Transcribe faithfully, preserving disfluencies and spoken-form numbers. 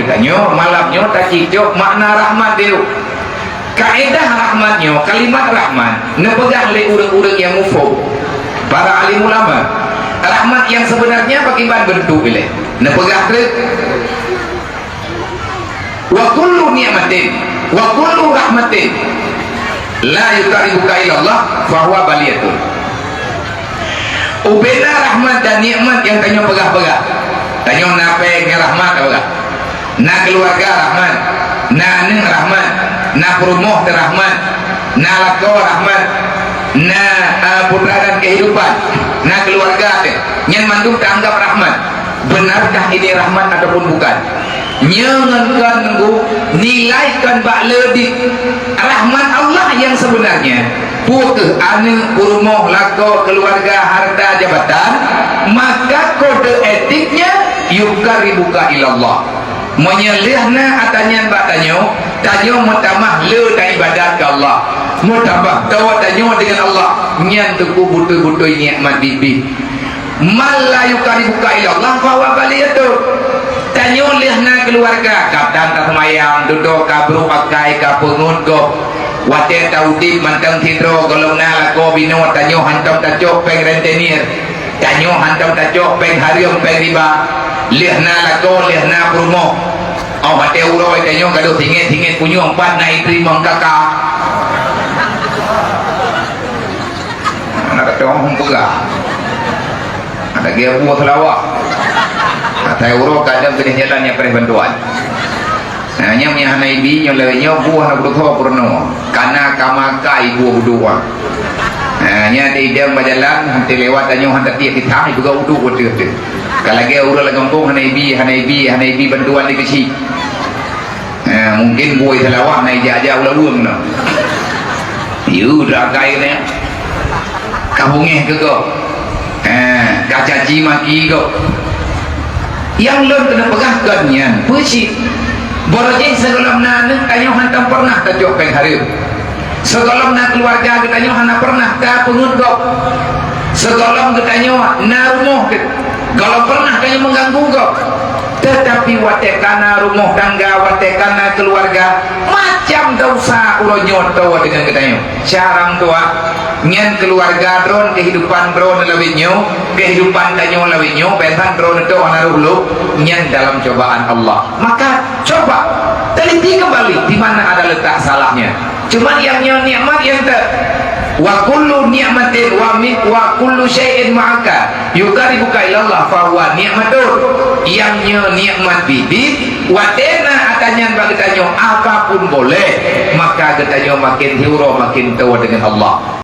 Tanyoe malam nyoe tacicok makna rahmat diyueb. Kaedah rahmat nyoe, kalimat rahmat, neupeugah lé ureuëng-ureuëng nyang muphom, para alim ulama. Rahmat nyang seubeunarnya pakriban beuntuk ilée? Neupeugah treuk, "Wa kullu ni'matin, wa kullu rahmatin la yuqarribuka ilallah fahuwa baliyatun." Ubena rahmat dan nikmat nyang tanyoe peugah-peugah. Tanyoe na péng nyang rahmat, peugah. Na keuluwarga rahmat, na aneuëk rahmat, na peurumoh teu rahmat, na lakoe rahmat, na, eh, putra dan kehidupan, na keuluwarga teuh. Nyan mandum taanggab rahmat. Beunarkah ini rahmat ataupun bukan? Nyoe ngon kon nunggu nilai kon bak le dit. Rahmat Allah nyang seubeunarnya, peu kheueh aneuëk, peurumoh, lakoe, keuluwarga, hareuta, jabatan, maka kode etiknya yuqarribuka ilallah. Meunyoe lheueh na ata nyan bak tanyoe, tanyoe meutamah le taibadat keu Allah, meutamah toe tanyoe deungon Allah, nyan teungku beutôi-beutôi nikmat biet-biet. Man la yuqarribuka ilallah fahuwa baliyatun. Tanyoe lheueh na keuluwarga, kadang taseumayang, dudoe ka brok akai, ka peungeut gob. Watée taudeb mantong sidroe, gohlom na lakoe binoe, tanyoe hantom tacok péng rentenir, tanyoe hantom tacok péng hareuem, péng riba. Lheueh na lakoe, lheueh na peurumoh. Oh, watée uroe tanyoe gadôh singet-singet punyueng, pat na itri mangkaka. Aneuk kata orang peugah. Ada gaya buah selawak. Atai uroe kadang kena jalan nyang preh bantuan. Nah, nyoe nyang hana ibi, nyoe lewat nyoe buah nak beutôi peurunoe. Kana ka makai buah budoe. Nah, nyan di idang bajalan, hanti lewat tanyoe hanti tiek kisah, ipeugah uduk beutôi-beutôi. Ka lagée ureuëng lam gampông hana ibi, hana ibi, hana ibi bantuan di keuchik. Eh, mungkin bui salawat na ijak-jak ulah weueng na. Yu, drakai ni. Ka bungeh keu gob. Eh, ka caci maki gob. Nyang lôn keuneuk peugah kon nyan, peue cit? Barô jih sigohlom na aneuëk tanyoe hantom pernah tacok péng hareuem. Sigohlom na keuluwarga geutanyoe hana pernah tapeungeut gob. Sigohlom geutanyoe na rumoh teuh, gohlom pernah tanyoe meuganggu gob. Teutapi watée kana rumoh tangga, watée kana keuluwarga, macam desya uroe nyoe toe deungon geutanyoe. Cara meutuah, nyan keuluwarga droen, keuhidupan droen lawét nyoe, keuhidupan tanyoe lawét nyoe, bék that droen teuh hana rôh lom, nyan dalam cobaan Allah. Maka, coba teliti kembali di mana ada letak salahnya. Cuma nyang nyoe nikmat nyang te-, "Wa kullu ni'matin wa mi-, wa kullu syai'in ma'aka yuqarribuka ilallah fahuwa ni'matun." Nyang nyoe nikmat biet-biet, watée na ata nyan bak geutanyoe apapun boleh, maka geutanyoe makin hiuroe makin toe deungon Allah.